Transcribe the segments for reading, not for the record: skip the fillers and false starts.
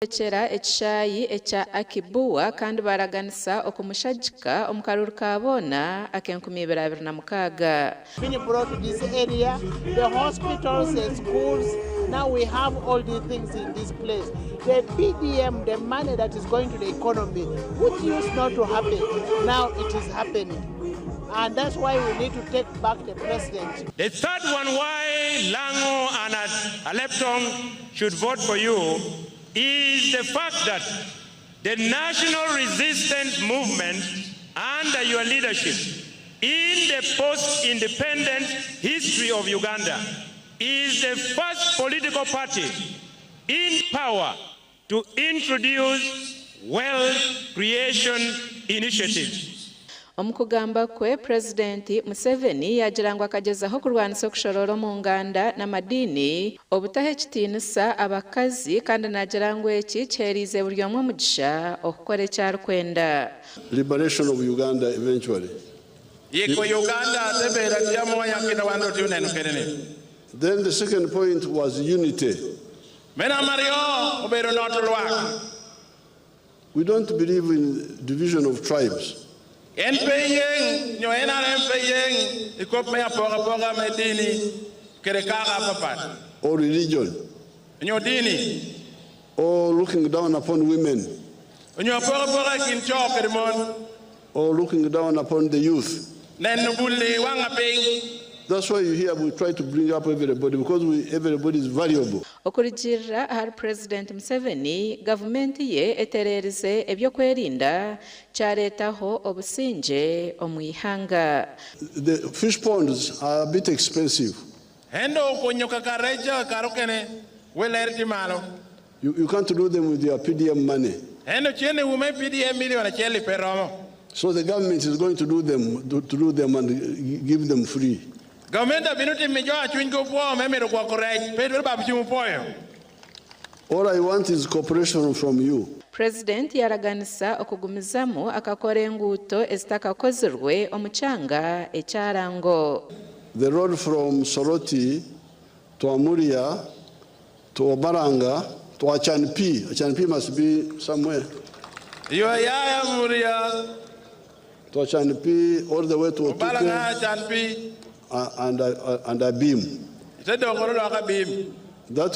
Kworekyera ekishaayi ekya Akii-Bua kandi baaraganisa okumushagika omu karuuru ka boona ak'enkumi ibiri abiri na mukaaga. Been brought to this area, the hospitals, the schools, now we have all these things in this place. The PDM, the money that is going to the economy, which used not to happen, now it is happening. And that's why we need to take back the president. The third one why Lango and Alebtong should vote for you is the fact that the National Resistance Movement under your leadership in the post-independent history of Uganda is the first political party in power to introduce wealth creation initiatives. Omu kugamba kwe, Purezidenti Museveni yaagira ngu akagyezaho kurwanisa okushoroora omu nganda n'amadiini, obutaha ekitiinisa abakazi kandi naagira ngu eki kiheereize buri omwe omugisha okukora eki arikwenda. Liberation of Uganda eventually. Yiko Uganda tebera tiamoya kina wando tiuneno kerene. Then the second point was unity. Mena Mario obero noto lwak. We don't believe in division of tribes. En pe yeng nyo NRM pe yeng ikop me apoga poga me dini kere kaka papat. Or religion. Nyo dini. Or looking down upon women. Nyo apoga poga kin cho kere mon. Or looking down upon the youth. Nen nubuli wanga ping. That's why you hear we try to bring up everybody, because everybody is valuable. Okurugiirira ahari Purezidenti Museveni, gavumenti ye etereerize eby'okwerinda kyareetaho obusingye omu ihanga. The fish ponds are a bit expensive. Hendo okonyoka kareja karokene weler timalo. You can't do them with your PDM money. Hendo chene ume PDM million acheli peromo. So the government is going to do them, to, to do them and give them free. Government abinuti mijo achwiny go po me mero kwa korech pedro babu chimu poyo. All I want is cooperation from you. President yaraganisa okugumizamu akakora enguuto ezitakakozirwe omu kyanga ekyarango. The road from Soroti to Amuria to Obaranga to Achanpi. Achanpi must be somewhere. Yo ya Amuria. To Achanpi all the way to Otuke. Obaranga Achanpi. And Abim. That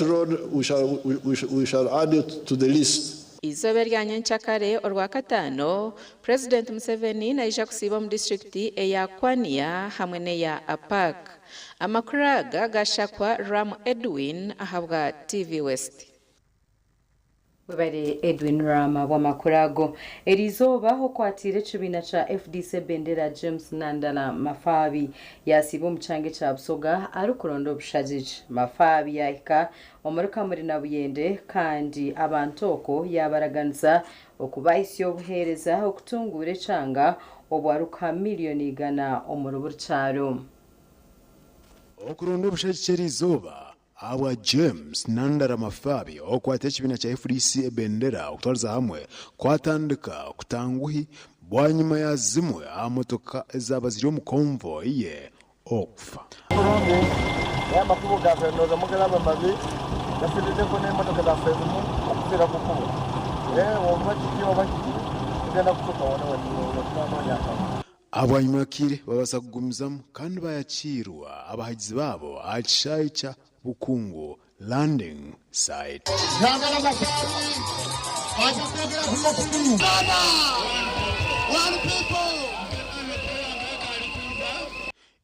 road we shall add it to the list. Izooba rya nyenkyakare orwakataano, President Museveni naija kusiiba omu disitulikiti eya Kwania hamwe n'eya Apac. Amakuru aga gashakwa Ram Edwin ahabwa TV West. Webare Edwin Rama bw'amakuru ago. Eri izooba okwatire ekibiina kya FDC Bendera James Nandala Mafabi yasiiba omu kyange kya Busoga arikuronda obushagiki. Mafabi yahika omuri Kamuri na Buyende kandi abantu okwo yabaraganisa okubahisya obuheereza okutunguura ekyanga obwaruka miliyoni igana omuri buri kyaro. Okuronda obushagiki eri izooba Awa James Nandala Mafabi okwata ekibiina kya FDC ebendera okutwariza hamwe kwatandika kutanguhi bwanyima ya zimwe aha motoka ezaba ziri omu konvoyi ye okufa. Bulungi naye amakubo gaffe ndowooza mugalaba mabi gafiiriddeko n'emmotoka zaffe ezimu okufiira ku kkubo naye oba kiki oba kiki tugenda kutuuka wona wetunanoonya akalulu. Abwanyima y'akaire babaasa kugumizamu kandi bayakiirwa abahagizi baabo aha kishaayi kya Bukungu Landing Site.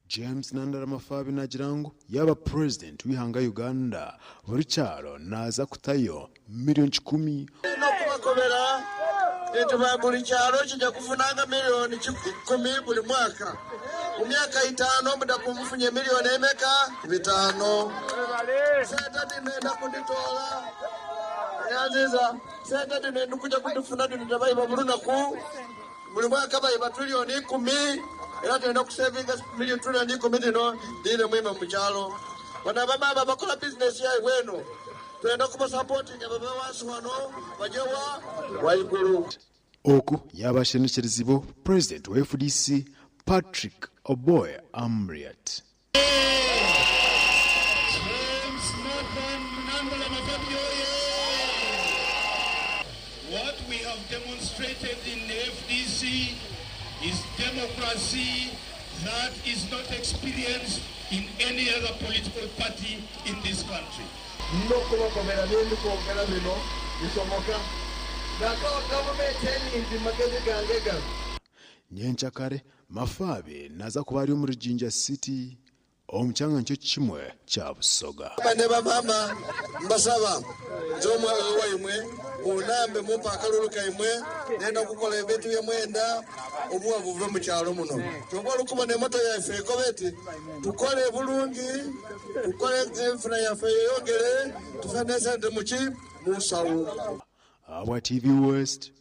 James Nandala Mafabi naagira ngu yaaba Purezidenti w'eihanga Uganda, buri kyaro naaza kutayo miliyoni kikumi. N'okubakobera nti buri kyaro kija kufunanga miliyoni kikumi buri mwaka. Mu myaka itaano mudaku mufunye miliyoni emeka? Bitaano. Sente dhino enda kudhitoola. Nyanziza, sente dhino ndi kuja kudhifuna dhino dhebaiba buli lunaku. Buli mwaka baiba triliyoni ikumi. Era twenda kusevinga miliyoni triliyoni ikumi dhino dhiire mwime mu kyalo. Bano abamaama abakola bizinesi yaibwe eno twenda kubasapotinga babe wansi wano baje wa waigulu. Oku yaaba ashenekyeriziibwe Purezidenti wa FDC, Patrick Oboi Amuriat. What we have demonstrated in the FDC is democracy that is not experienced in any other political party in this country. N'okubakobera byendikwogera bino bisoboka nakawa gavumenti eningi magezi gange gano. Nyencakare, Mafabi naza kuba ari omuri Jinja City omu kyanga nikyo kimwe kya Busoga. Baba ne bamaama mbasaba nze omwana waimwe munambe mumpe akalulu kaimwe nenda okukola ebintu bye mwenda obuwa buve mu kyalo muno. Kyonka olukubona emoto yaife ekoba eti tukole bulungi, tukole enfuna yaife yeyongere, tufune esente muki munsawo. Ahabwa TV West,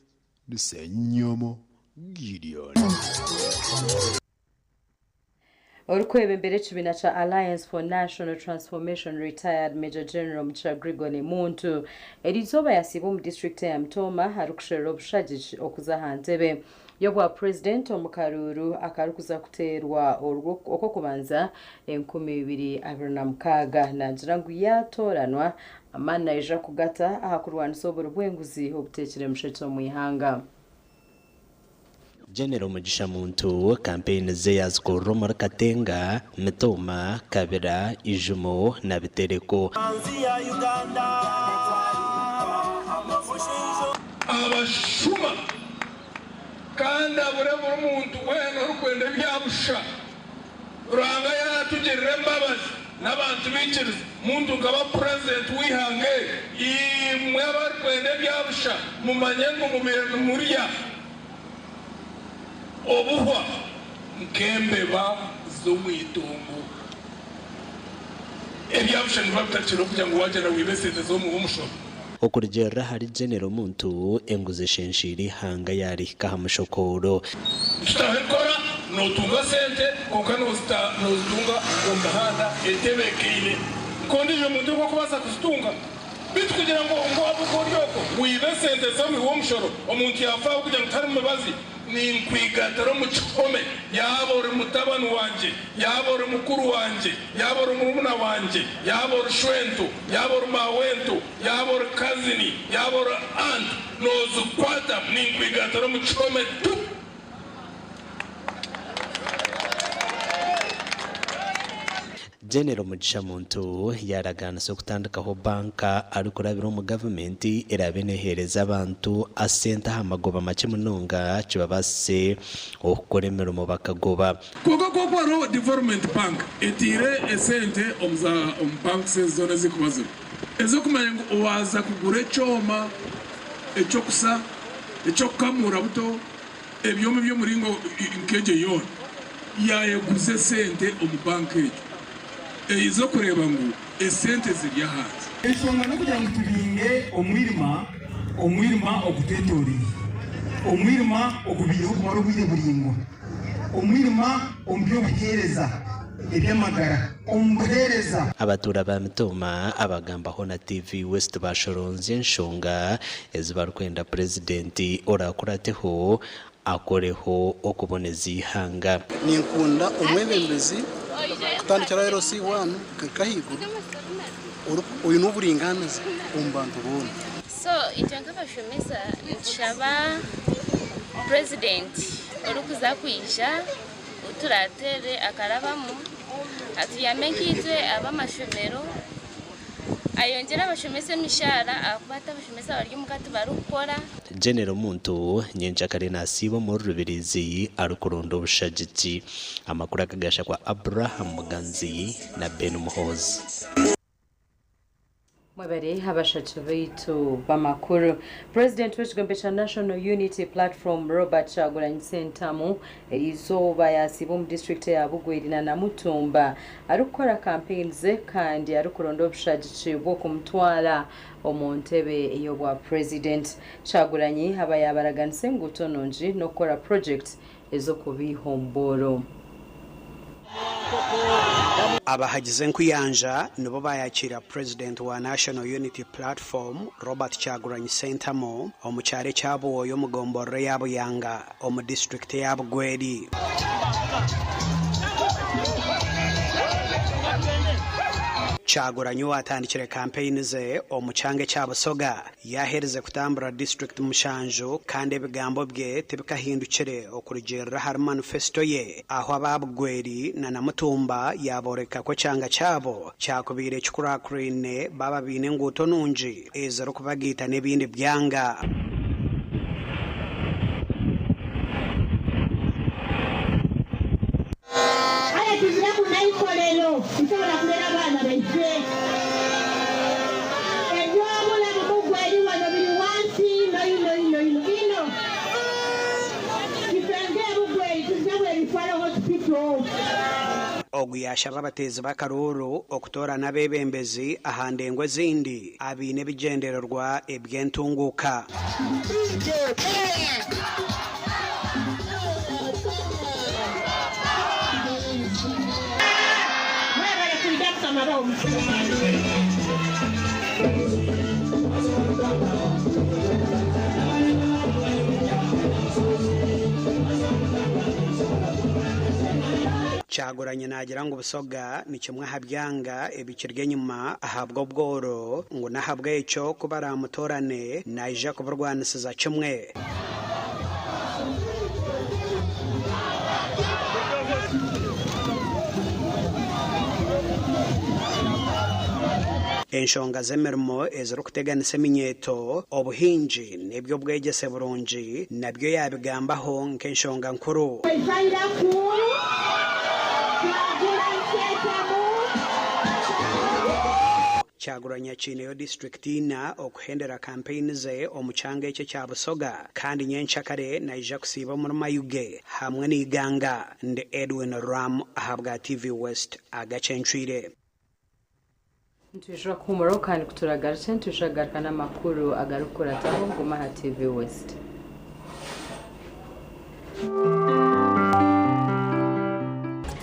ndi Ssenyomo Gideon. Orikwebembera ekibiina kya Alliance for National Transformation Retired Major General Mugisha Gregory Muntu eriizooba yasiiba omu disiturikiti eya Mitooma arikusherura obushagiki okuza aha ntebe y'obwa purezidenti omu karuuru akarikuza kuteerwa okw'okubanza 2026. Naagira ngu yaatooranwa amaani naija kugata aha kurwanisa oburi bw'enguzi obuteekire mushekye omu ihanga. General Mugisha Muntu kampeyini ze yazikorera omuri Katenga, Mitooma, Kabira, Ijumo na Bitereko. Abashuma kandi abure buri muntu weena orikwenda ebyabusha. Ruhanga yaatugirira embabazi n'abantu baikiriza muntu nkaba purezidenti w'eihanga eri. Imwe abarikwenda ebyabusha mumanye ngu mubaire nimurya obuhwa nk'embeba z'omu itungo. Ebyabusha nibiba bitakiriho kugira ngu waagyenda wiibe esente z'omuwi w'omushoro. Okurugiirira ahari Genero Muntu, enguzi eshenshire eihanga yaarihika aha mushokooro. Tutabikora nootunga sente kwonka noozitunga omu mihanda etebeekaine nk'ondiijo muntu oku arikubaasa kuzitunga. Beitu kugira ngu ori okwo wiibe esente z'omuhi w'omushoro omuntu yaafa ahabw'okugira ngu tiharimu mibazi, Ninkwigatira omu kihome, yaaba ori mutabani wangye, yaaba ori mukuru wangye, yaaba ori murumuna wangye, yaaba ori shwento, yaaba ori maawento, yaaba ori kazini, yaaba ori aunt, noozikwata, ninkwigatira omu kihome tu. General Mugisha Muntu yaaragaanisa okutandikaho banka arikurabira omu gavumenti eraabe neeheereza abantu asente aha magoba makye munonga kibabaasise okukora emirimo bakagoba. Kwonka ku hariho Development Bank etaire esente omu za omu banks ezi zoona ezirikuba ziriho ez'okumanya ngu waaza kugura ekyoma eky'okusa, eky'okukamuura buto, ebyoma eby'omuringo nk'egyo yoona yaayeguza esente omu banka egyo eize okureeba ngu esente ziri ahansi. Enshonga n'okugira ngu tubinge omwirima, omwirima ogutwetoreire, omwirima ogubaireho kumara obwire buraingwa, omwirima omu by'obuheereza, eby'amagara, omu buheereza. Abatuura ba Mitooma abagambaho na TV West bashoronzya enshonga ezi barikwenda Purezidenti orakurateho akoreho okuboneza eihanga. Ninkunda omwebembezi kutandikira aha LC one kuhika ahaiguru oine oburingaaniza omu bantu boona. So itwe nk'abashomesa nitushaba purezidenti orikuza kwija ou turaateere akarabamu atuyambe nkaitwe ab'amashomero ayongyere abashomesa emishaara ahakuba hati abashomesa bari omuka tibarikukora. General Muntu nyencakare nasiiba omuri Rubirizi arikuronda obushagiki. Amakuru aga gashakwa Abraham Muganzi na Ben Muhoozi. Mwebare abashatu baitu b'amakuru. Purezidenti w'ekigombe kya National Unity Platform Robert Kyagulanyi Ssentamu eriizooba yasiiba omu disiturikiti eya Bugweri na Namutumba arikukora kampeyini ze kandi arikuronda obushagiki bw'okumutwara omu ntebe ey'obwa purezidenti. Kyagulanyi aba yaabaraganisa enguuto nungi n'okukora purojekiti ez'okubiiha omu bworo. Abahagize enkuyanja nibo bayakiira Purezidenti wa National Unity Platform, Robert Kyagulanyi Ssentamu omu kyaro ekya Buwooya omu gomborora eya Buyanga omu disiturikiti eya Bugweri. Kyagulanyi owatandikire kampeyini ze omu kyanga ekya Busoga yaaherize kutambura disiturikiti mushanju kandi ebigambo bye tibikahindukire okurugiirira ahari manifesito ye ahu aba Bugweri na Namutumba yaaboreka ku ekyanga kyabo kyakubaire kikurakuraine baaba baine enguuto nungi ezirikubagaita n'ebindi byanga. Aye tuziraku n'eikolero lisobola kulera baana baife. Eby'obulamu mugweri wano biri wansi inho inho inho inho inho. Ife ng'e Bugweri tuziramu ereferral hospital. Ogu yaashaba abateezi b'akaruuru okutoorana abeebembezi aha ndengo ezindi abaine ebigyendererwa eby'entunguuka. Mwebale kwidha Mukama abahe omukisa. Kyagulanyi naagira ngu Busoga ni kimwe aha byanga ebikiri enyima ahabw'obworo ngu n'ahabw'ekyo ku baraamutoorane naija kuburwanisiza kimwe. Enshonga z'emirimo ezirikuteganisa eminyeeto, obuhingi n'eby'obwegyese burungi nabyo yaabigambaho nk'enshonga nkuru. Kyagulanyi akiineyo disiturikiti ina okuhendera kampeyini ze omu kyanga eki ekya Busoga kandi nyenkyakare naija kusiiba omuri Mayuge hamwe na Iganga. Ndi Edwin Ram ahabwa TV West agacencwire. Nitwija kuhumuraho kandi kuturagarukye nitwija kugaruka n'amakuru agarikukurataho guma aha TV West.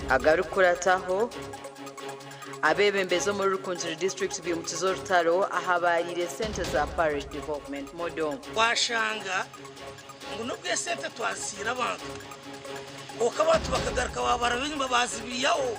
Agarikukurataho abeebembezi omuri Rukungiri district bimukize orutaro ahabaariire esente za Parish Development Model. Twashanga ngu n'obu esente twazisiire abantu, kwonka abantu bakagaruka baabaraba enyima baazibiihaho.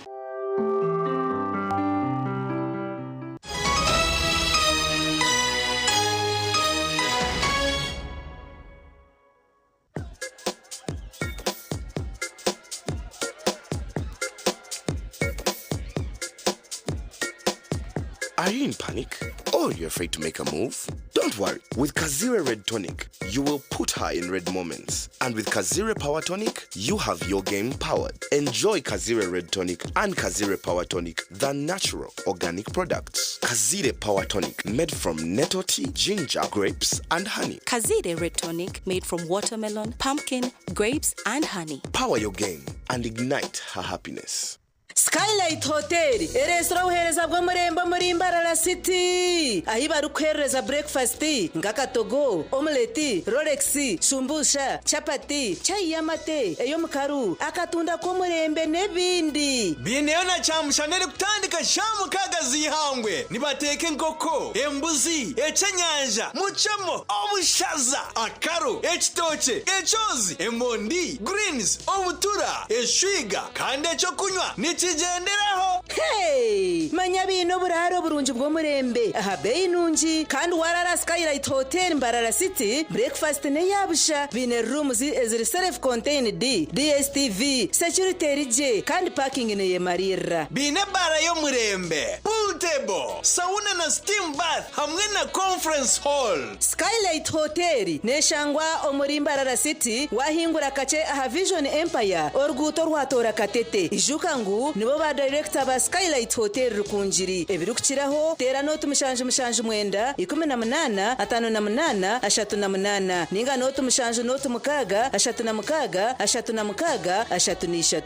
Are you in panic? Or you're afraid to make a move? Don't worry. With Kazire Red Tonic, you will put her in red moments. And with Kazire Power Tonic, you have your game powered. Enjoy Kazire Red Tonic and Kazire Power Tonic, the natural organic products. Kazire Power Tonic, made from nettle tea, ginger, grapes, and honey. Kazire Red Tonic made from watermelon, pumpkin, grapes, and honey. Power your game and ignite her happiness. Skylight Hotel ereetsire obuheereza bw'omurembe omuri Mbarara City ahu barikuheereza breakfast nk'akatogo, omelette, rolex, shumbusha, chapati, chai y'amate, ey'omukaru, akatunda k'omurembe n'ebindi. Biineyo na kyamushana erikutandika shaaha mukaaga z'eihangwe. Nibateeka enkoko, embuzi, ekyenyanja, mucemo, obushaza, akaru, ekitookye, ekyozi, emondi, greens, obutura, eshwiga kandi ekyokunywa nikigyenderaho. Hey! Manya baine oburaaro burungi bw'omurembe aha beeyi nungi kandi warara Skylight Hotel Mbarara City, breakfast n'eya busha. Baine rooms eziri self contained, DSTV, security eri gye kandi parking neyemariirira. Baine ebaara y'omurembe, pool table, sauna na steam bath hamwe na conference hall. Skylight Hotel neshangwa omuri Mbarara City wahingura kakye aha Vision Empire oruguuto orwatoora Katete. Ijuka ngu nibo ba dayirekita ba Skylight Hotel Rukungiri. Ebirikukiraho teera nooti 779 18 58 38 ninga nooti 7 nooti 6 36 36 33.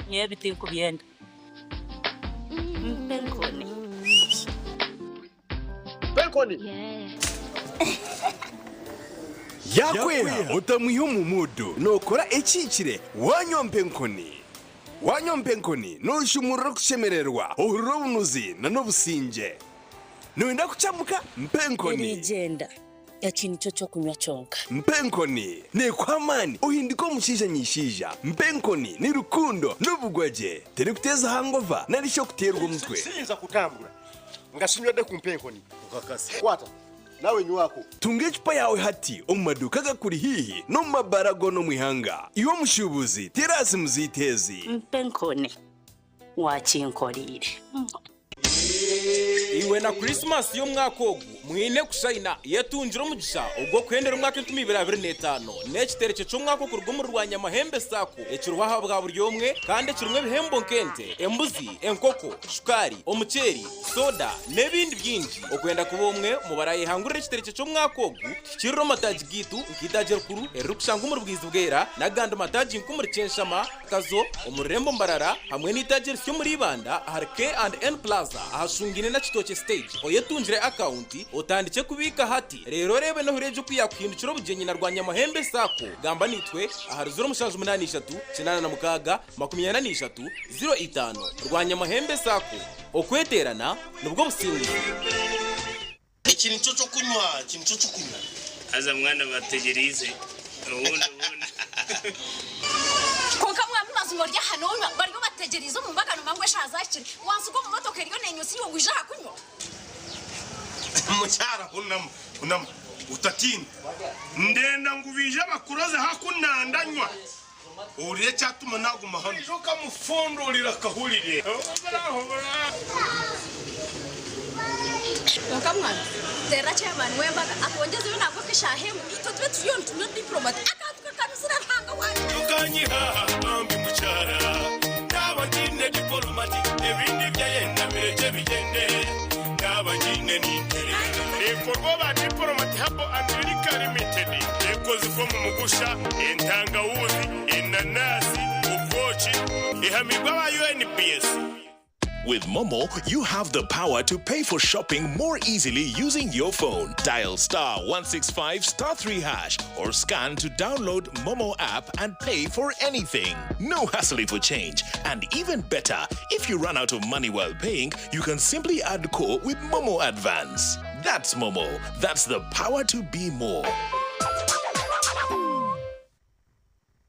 Nyowe ebi tinkubyenda. Mpa enkoni. Mpa enkoni. Yaakweha otamwiha omu muudu, nookora ekihikire waanywa mpa enkoni. Waanywa mpa enkoni, nooshumurura okushemererwa, ohurira obunuzi n'obusingye. Nooyenda kucamuka? Mpa enkoni. Eriigyenda. Eki nikyo ky'okunywa kyonka. Mpa enkoni neekuha amaani ohinduke omushaija nyishaija. Mpa enkoni ni rukundo n'obugwagye. Terikuteeza hangova nari shi okuteerwa omutwe. Siyinza kutambura nga sinywedde ku mpa enkoni. Okakasa. Kwata nawe nywako. Tunga ecupa yaawe hati omu maduuka agakuri haihi n'omu mabaara goona omu ihanga. Iwe omushuubuzi, teera aha simu zaitu ezi. Mpa enkoni wakinkoreire. Iwe na Krisimasi y'omwaka ogu mwine kushayina. Yetungire omugisha ogw'okuhendera omwaka 2025 n'ekiterekye ky'omwaka okuruga omuri Rwanyamahembe sacco ekiriho aha bwa buri omwe kandi ekirimu ebihembo nk'ente, embuzi, enkoko, shukaari, omuceeri, soda n'ebindi bingi. Okwenda kuba omwe omu barayehangurira ekiterekye ky'omwaka ogu, tuhikirire omu mataagi gaitu nk'eitaagi erikuru eririkushangwa omuri Bwizibwera n'agandi mataagi nk'omuri Kyenshama, Kazo, omu rurembo Mbarara hamwe n'eitaagi erisya omuri Ibanda ahari K and N Plaza ahashungaine na Kitookye Stage. Oyetungire akawunti otandikye kubiika hati reero oreebe n'ohurire gye oku yaakuhindukira obugyenyi na Rwanyamahembe Sacco. Gamba naitwe ahari 0783 86 43 05. Rwanyamahembe Sacco, okweteerana nibwo businguzi. Eki nikyo ky'okunywa, eki nikyo ky'okunywa. Haza mwana bategyereize obundi obundi. Kwonka mwami mazima ori aha nonywa bariyo bategyereize omu mbaga nomanya ngu eshaaha zahikire wansiga omu motoka eriyo nenywa iwe waija aha kunywa. Mukyara hunama, hunama, otatiina. Ndenda ngu baije bakuroze haku nandanywa. Ohurire ekyatuma naguma hanu. Oija okamufundurira akahurire. Kwonka mwana, terera chairman w'embaga atwongyezeyo nangwa nk'eshaaha emwe itwe tube turiyo nitunywa diplomat akantu kakanuzire Ruhanga wangye. Tokanyiha bambi mukyara, naaba ngiine dipolomati ebindi byayenda birekye bigyende, naaba ngiine ninterera. Neekorwa aba Diplomat Herbal and Liquor Limited. Ekozirwe omu mugusha, entangawuzi, enanasi, obwoki. Ehamiibwe aba UNBS. With Momo, you have the power to pay for shopping more easily using your phone. Dial star 165 star 3 hash or scan to download Momo app and pay for anything. No hassling for change. And even better, if you run out of money while paying, you can simply add core with Momo Advance. That's Momo. That's the power to be more.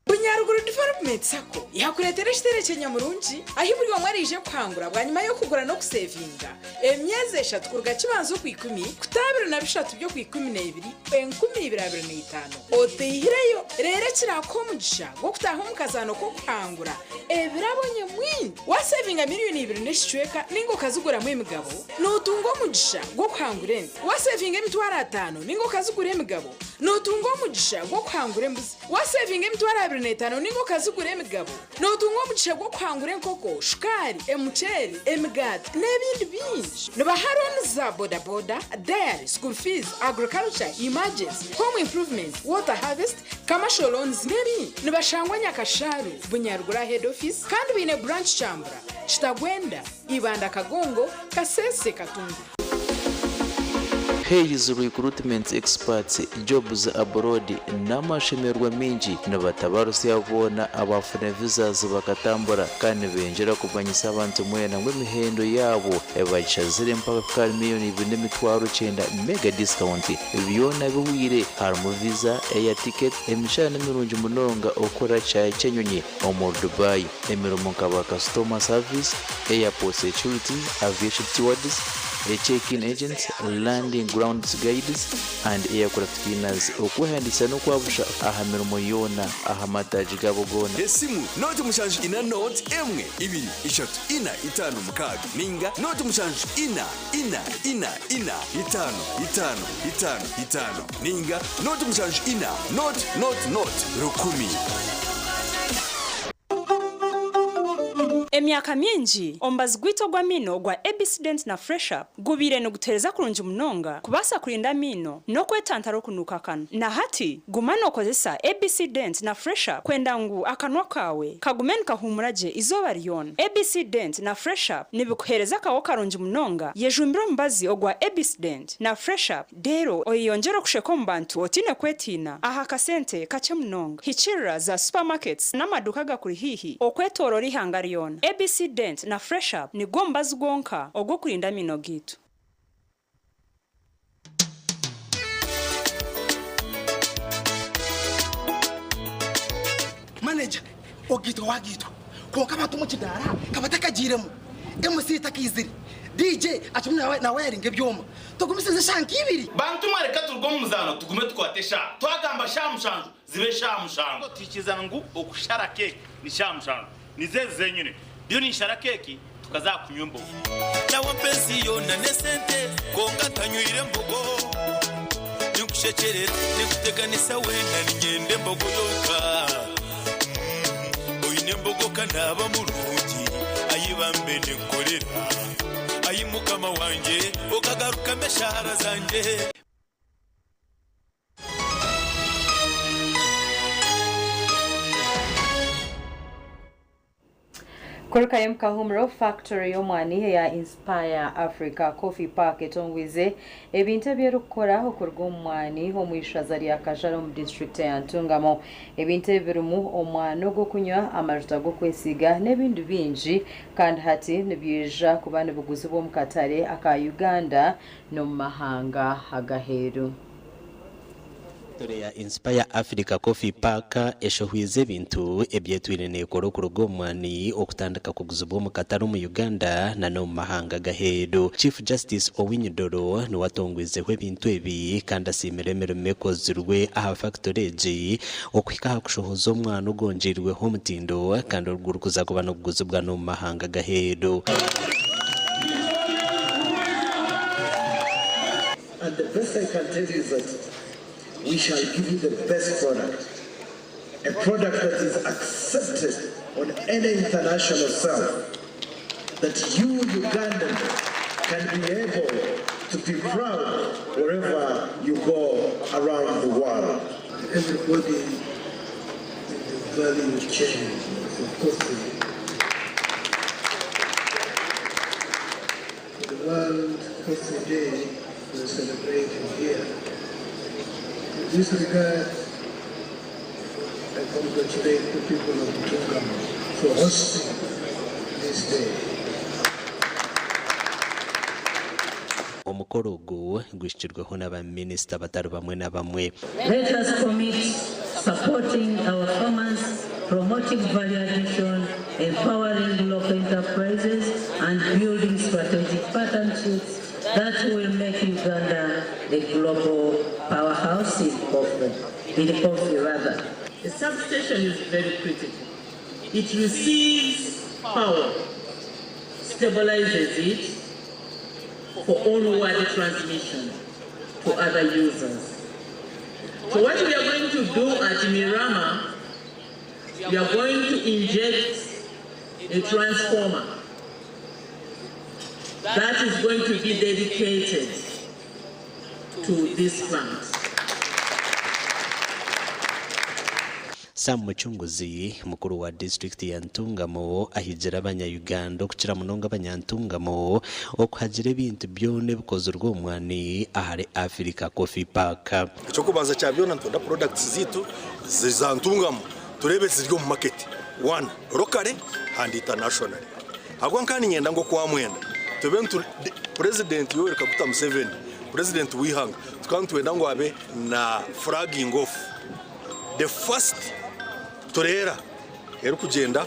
Bunyaruguru Development Sacco yakureetera ekiterekye nyamurungi ahi buri omwe araije kuhangura bwanyima y'okugura n'okusevinga emyezi eshatu kuruga Kibanza Okwikumi kuta 23 by'Okwikumineebiri 2025 oteihireyo reero ekiraakuha omugisha gw'okutaaha omu kazaano k'okuhangura ebirabo nyamwingi. Waasevinga miriyoni ibiri n'ekicweka ninga okaziguramu emigabo, nootunga omugisha gw'okuhangura ente. Waasevinga 500 ninga okazigura emigabo, nootunga omugisha gw'okuhangura embuzi. Waasevinga 25,000 ninga okazigura emigabo, nootunga omugisha gw'okuhangura enkoko, shukaari, emuceeri, emigaati n'ebindi bingi. Nibaha looni za bodaboda, dairy, school fees, agriculture, emergency, home improvement, water harvest, commercial loans n'ebindi. Nibashangwa Nyakashaaru, Bunyaruguru Head Office kandi baine branch Kyambura, Kitagwenda, Ibanda Kagongo, Kasese Katunguru. Hays Recruitment Experts Jobs Abroad n'amashemererwa maingi nibatabarusya boona abaafuna visas bakatambura kandi nibengyera kumanyisa abantu mwena ngu emihendo yaabo bagishazire mpaka kuhika ahari 2,900,000 mega discount byona bihweire harimu visa, air ticket, emishara nimirungi munonga okukora kishaayi ky'enyonyi omuri Dubai, emirimo nka ba customer service, airport security, aviation stewards, check-in agents, landing grounds guides and aircraft cleaners. Okwehandiikisa n'okwabusha aha mirimo yoona aha mataagi gaabo goona. Esimu, nooti 7 4 nooti 1 2 3 4 5 6 ninga nooti 7 4 4 4 4 5 5 5 5 ninga nooti 7 4 nooti nooti nooti 1000. Emyaka mingi, omubazi gwaitu ogw'amaino ogwa ABC Dent na Fresh Up gubaire nigutuheereza kurungi munonga kubaasa kurinda amaino n'okwetantara okunuuka akanwa. Na hati, guma nookozesa ABC Dent na Fresh Up kwenda ngu akanwa kaawe kagume nikahuumura gye eizooba ryona. ABC Dent na Fresh Up nibikuheereza akaho karungi munonga. Yejumbire omubazi ogwa ABC Dent na Fresh Up Reero oyeyongyere okusheka omu bantu otaine kwetiina aha kasente kakye munonga. Hikiirira za supermarkets n'amaduuka agakuri haihi okwetooroora eihanga ryona. ABC Dent na Fresh Up nigwo mubazi gwonka ogw'okurinda amaino gaitu. Manager ogaitwa wagaitwa kwonka abantu omu kidaara kabatakagiiremu, MC takaizire, DJ akirimu nawayaringa ebyoma. Tugumisirize eshaaha nk'ibiri. Bantu mwe reka turuge omu muzaano tugume tukwate eshaaha. Twagamba shaaha mushanju zibe shaaha mushanju. Twikiriza ngu okushara keeki ni shaaha mushanju. Nizo ezi zenyine. Ndiyo ninshara keeki tukaza aha kunywa embogo. Nawe mpa ensi yoona n'esente kwonka ntanywire mbogo. Ninkushekyerera, ninkuteganisa weena niinyenda embogo yonka. Oine embogo ka naaba murungi, ai bambe ninkukorera. Ai Mukama wangye, okagarukamu eshaara zangye. Kurukayo omu kahumuro, Factory y'omwani eya Inspire Africa Coffee Park etongwize ebintu ebi erikukora okuruga omu mwani omu ishaza rya Kajara omu disiturikiti eya Ntungamo. Ebintu ebi birimu omwani ogw'okunywa, amajuta g'okwesiiga n'ebindi bingi kandi hati nibyija kuba nibiguzibwa omu katare aka Uganda n'omu mahanga ag'aheeru. Factory ya Inspire Africa Coffee Park eshohwize ebintu ebyetwire neekora okuruga omu mwani okutandika kuguzibwa omu katare omu Uganda na n'omu mahanga ag'aheeru. Chief Justice Owiny Dollo niwe atongwizeho ebintu ebi kandi asiimire emirimo ekozirwe aha factory egi okuhika aha kushohoza omwani ogwongyeirweho omutindo kandi ogurikuza kuba niguguzibwa n'omu mahanga ag'aheeru. And the best I can tell you is that we shall give you the best product, a product that is accepted on any international shelf, that you Ugandans can be able to be proud wherever you go around the world. Everybody in the value chain for coffee, for the World Coffee Day we're celebrating here. In this regard, I congratulate the people of Ntungamo for hosting this day. Omukoro ogu guhikirweho na ba minisita batari bamwe na bamwe. Let us commit supporting our farmers, promoting value addition, empowering local enterprises, and building strategic partnerships that will make Uganda a global powerhouse in coffee, in coffee rather. The substation is very critical. It receives power, stabilizes it for onward transmission to other users. So what we are going to do at Mirama, we are going to inject a transformer that is going to be dedicated to this plant. Sam Mucunguzi, mukuru wa disiturikiti ya Ntungamo ahigire abanya Uganda okukira munonga abanyantungamo okuhagira ebintu byona ebikozirwe omu mwani ahari Africa Coffee Park. Eky'okubanza kya byona nitwenda products zaitu za Ntungamo tureebe ziri omu market one locally and internationally. Ahabw'okuba nka niinyenda ngu okwamwenda tube nitu Purezidenti Yoweri Kaguta Museveni, Purezidenti w'eihanga tukaba nitwenda ngu abe na flagging off the first tureera erikugyenda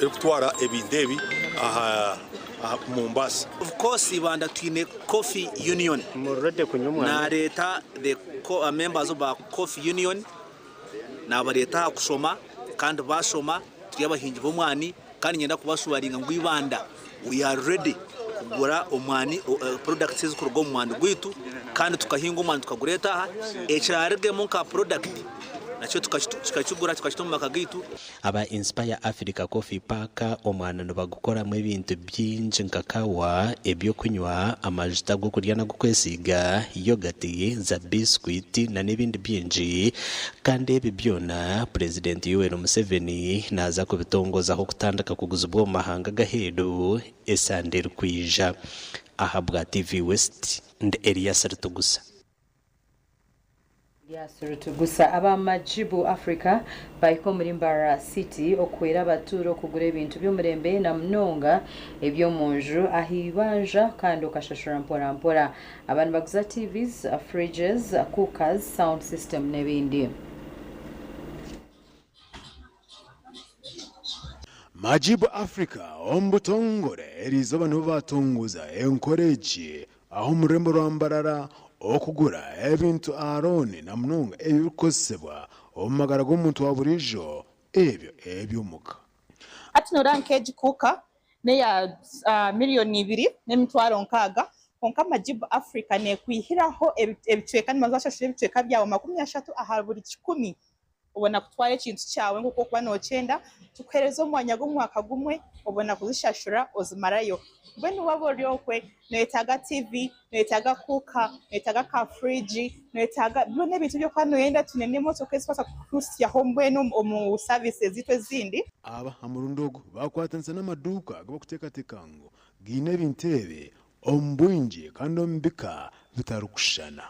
erikutwara ebintu ebi aha Mombasa. Of course Ibanda twine Coffee Union nareeta the members ba Coffee Union nabareeta aha kushoma kandi bashoma turi abahingi b'omwani kandi niinyenda kubashuwaringa ngu Ibanda we are ready kugura omwani products ezikuruga omu mwani gwaitu kandi tukahinga omwani tukagureeta aha ekirarugemu nka product nakyo tukakigura tukakita omu maka gaitu. Aba Inspire Africa Coffee Park omwani nibagukoramu ebintu bingi nka kawa, eby'okunywa, amajuta g'okurya n'ag'okwesiiga, yogati, za biscuit na n'ebindi bingi kandi ebi byona Purezidenti Yoweri Museveni naaza kubitongozaho kutandika kuguzibwa omu mahanga ag'aheeru esande erikwija. Ahabwa TV West, ndi Elias Ritugusa. Elias Rutugusa. Aba Majibu Africa bahika omuri Mbarara City okuhwera abatuura okugura ebintu by'omurembe na munonga eby'omunju aha ibanja kandi okashashura mpora mpora. Aba nibaguza TVs, fridges, cookers, sound system n'ebindi. Majibu Africa omu butongore eriizooba nibo baatongoza enkora egi ahu omu rurembo rwa Mbarara okugura ebintu aha looni na munonga ebirikukozesebwa omu magara g'omuntu wa buriijo ebyo eby'omuka. Hati noreeba nk'egi cooker n'eya miriyoni ibiri n'emitwaro nkaaga kwonka Majibu Africa neekwihiraho ebicweka nibaza bashashura ebicweka byawe 30 aha buri kikumi obona kutwara ekintu kyawe nk'oku orikuba nookyenda, tukuheereza omwanya gw'omwaka gumwe obona kuzishashura ozimarayo. Mbwenu waaba ori okwe nooyetaaga tiivi, nooyetaaga kuuka, nooyetaaga ka furiigi, nooyetaaga byona ebintu ebi orikuba nooyenda twine n'emotoka ezikubaasa kukuhitsyaho mbwenu omu saviisi ezaitu ezindi. Aba aha murundi ogu baakwatanisa n'amaduuka agu barikuteekateeka ngu gaine ebintu ebi omu bwingi kandi omu bika bitarikushushana.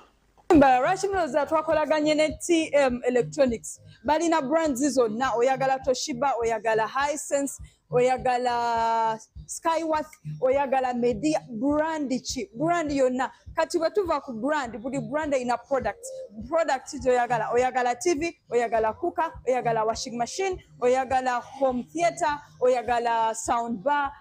Mbarara lwaki mulowooza twakolaganye ne TM Electronics? Balina brands zonna, oyagala Toshiba, oyagala Hisense, oyagala Skyworth, oyagala Media, brand ki? Brand yonna. Kati bwe tuva ku brand, buli brand erina product. Product gy'oyagala, oyagala TV, oyagala cooker, oyagala washing machine, oyagala home theatre, oyagala sound bar,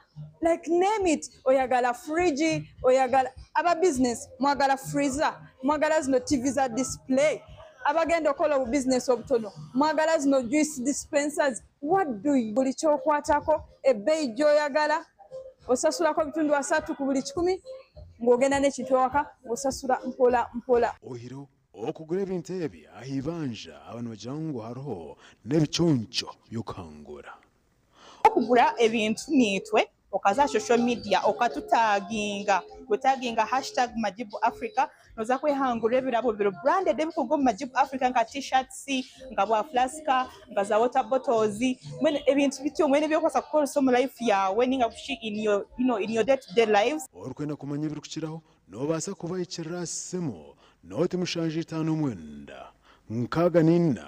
like name it, oyagala fridge, oyagala aba business mwagala freezer, mwagala zino TV za display, abagenda okukola obu business obutono mwagala zino juice dispensers, what do you? Buli kyokwatako ebbeeyi gy'oyagala osasulako 30 ku buli kikumi ng'ogenda n'ekintu ewaka ng'osasula mpola mpola. Oihireho okugura ebintu ebi aha ibanja, aba nibagira ngu hariho n'ebiconco by'okuhangura. Okugura ebintu niitwe okaza aha social media okatutaginga, otaginga hashtag Majibu Africa, noza kwehangurira ebirabo biri branded ebirikuruga omu Majibu Africa nka t-shirts, nka bwa flask, nka za water bottles, mbwenu ebintu bityo mbwenu ebi orikubaasa kukoresa omu life yaawe ninga shi in your, you know, in your day to day lives. Orikwenda kumanya ebirikukiraho, noobaasa kubahikirira aha simu 0 759 64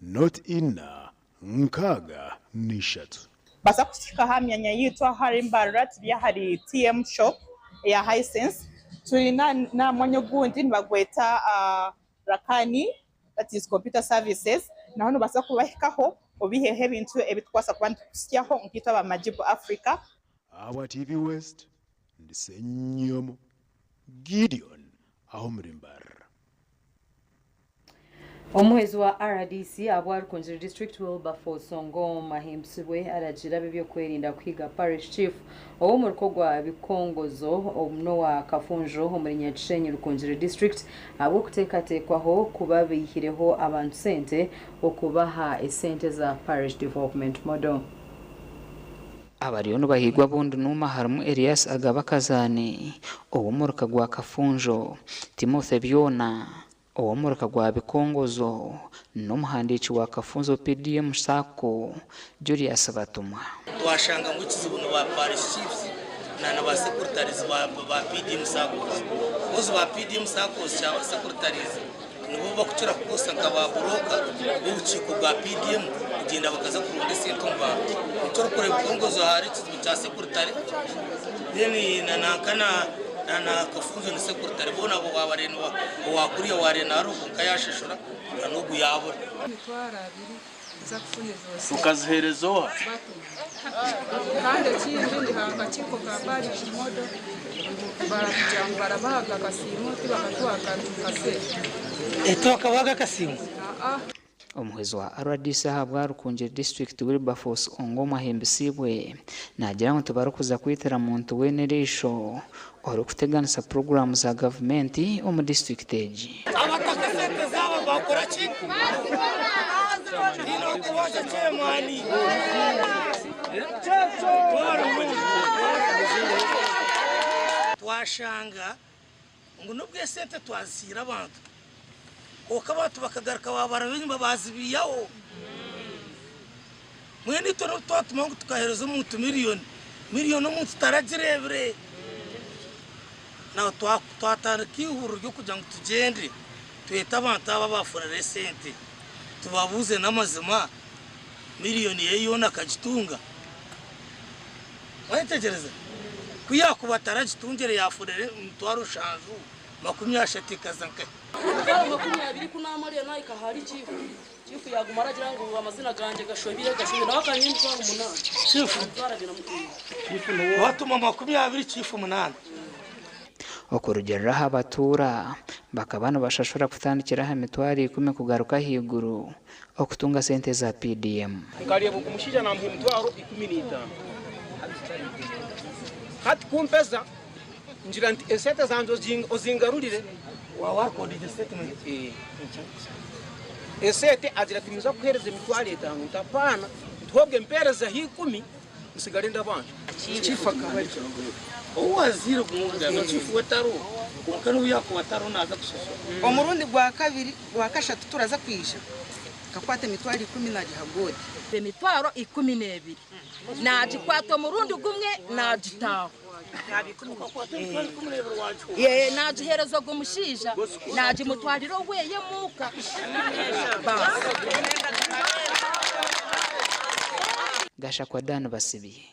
0 4 63. Baasa kuhika aha myanya yaitu ahari Mbarara turi ahari TM shop eya Hisense, turi n'aha mwanya ogundi nibagweta Rakani, that is computer services, naho nobaasa kubahikaho obiheho ebintu ebi tukubaasa kuba nitukusyaho nkaitwe aba Majibu Africa. Ahabwa TV West, ndi Ssenyomo Gideon aho omuri Mbarara. Omuhwezi wa RDC ahabwa Rukungiri District Wilberforce Ongom ahimbisibwe aragira ab'ebyokwerinda kuhiga Parish Chief ow'omuruka gwa Bikongozo n'owa Kafunjo omuri Nyakishenyi Rukungiri District ahabw'okuteekateekwaho kuba baihireho abantu sente okubaha esente za Parish Development Model. Abariyo nibahigwa bundi nuuma harimu Elias Agaba Kazani ow'omuruka gwa Kafunjo, Timothy Byona ow'omuruka gwa Bikongozo n'omuhandiiki wa Kafunzo PDM SACCO Julius Batumwa. Twashanga ngu ekizibu ni ba parish chiefs na ba secretaries ba PDM SACCOs. Because ba PDM SACCOs secretaries nibo bakukira kukozesa nka ba broker b'obukiiko bwa PDM kugyenda bakaza kuronda esente omu bantu. Nikyo orikureeba Bikongozo hari ekizibu kya secretary, then na nanka na Kafunzo ni secretary, boona abo wabareeba owakuriya wareeba hariho kwonka yashashura na n'ogu yabura. 20,000 za kufuna. Ukazihereza oha? Kandi ekindi ni akakiiko ka parish model, barakugira ngu barabahaga akasiimo, tibakatuha akantu kasente. Tibakabahaga akasiimo? Aa. Omuhwezi wa RDC ahabwa Rukungiri District Wilberforce Ongom ahimbisibwe naagira ngu tibarikuza kwitira muntu weena eriisho orikuteganisa puroguraamu za gavumenti omu disitulikiti egi. Abataka sente zaabo bakora ki? Tiine okuboja chairman. Twashanga ngu nubwo esente twazisiire abantu, kwonka abantu bakagaruka babara enyima bazibiihaho. Mbwenu itwe n'obu twatuma ngu tukaheereza omuntu miliyoni, miliyoni omuntu taragireebire. Naho twatandika eihuriro ry'okugira ngu tugyende twete abantu aba abafunire esente tubabuuze n'amazima miliyoni ye yoona akagitunga. Wayetegyereza? Ku yaakuba ataragitungire yafunire 700,000. 80 ekaza nkahi? 20 ku naamariire naahika ahari chiifu, chiifu yaaguma aragira ngu amazina gangye gashobire, gashobire, nawe akanyiha 8,000. Chiifu? 25,000. Watuma 20 chiifu 8. Okurugiirira aha batuura, bakaba nibashashura kutandikira aha 10,000 kugaruka ahaiguru okutunga sente za PDM. Nkareeba ogu mushaija naamuha 15,000. Hati ku mpeza ngira nti esente zangye ozingarurire. Esente agira ati ninza kukuheereza 50,000 nti apaana nti hobwe mpeerezeho 10 nsigare ndabanja. Chief akaba ari ou wazaire gumwe chief we tariho kwonka n'obu yaakuba atariho naaza kushashura. Omurundi gwa kabiri gwa kashatu turaza kwija nkakwata 10,000 nagiha God. 12,000 nagikwata omurundi gumwe nagitaaho. Ee, nagiheereza ogwo mushaija nagimutwarira oweye muuka. Baasi. Gashakwa Dan Basibye.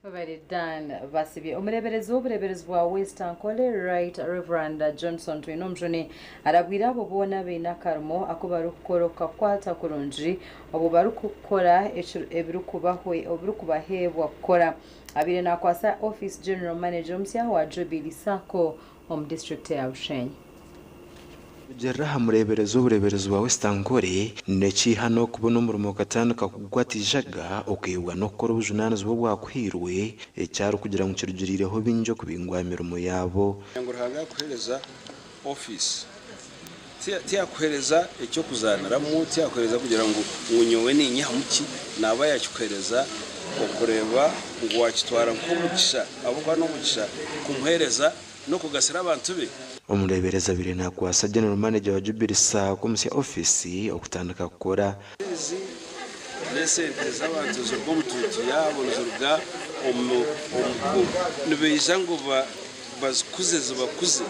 Webale Dan Basibye. Omureeberezi w'obureeberezi bwa West Ankole, Right Reverend Johnson Twinomujuni arabwire abo boona abaine akarimo aku barikukora okukakwata kurungi obwo barikukora ebirikubaheebwa kukora. Abaire nakwasa Office General Manager omusya wa Jubilee Sacco omu disiturikiti ya Bushenyi. Kurugiirira aha mureeberezi w'obureeberezi bwa West Ankole, n'ekihano okubona omurimo okatandika kugukwata eijaga okeebwa n'okukora obujunaanizibwa obwakuhairwe, eki arikugira ngu kirugiriireho baingi okubingwa aha mirimo yaabo. Ngu Ruhanga yakuheereza ofiisi, tiyakuheereza eky'okuzaaniramu, tiyakuheereza kugira ngu ngu nyowe ninyihamu ki, naaba yakikuheereza okureeba ngu waakitwara nk'omugisha ahabw'okuba n'omugisha kumuheereza n'okugasira abantu be. Omureeberezi abaire nakwasa General Manager wa Jubilee Sacco omusya ofiisi okutandika kukora. Ezi n'esente z'abantu niziruga omu tuutu yaabo, niziruga omu omu nibaija ngu bazikuze zibakuze.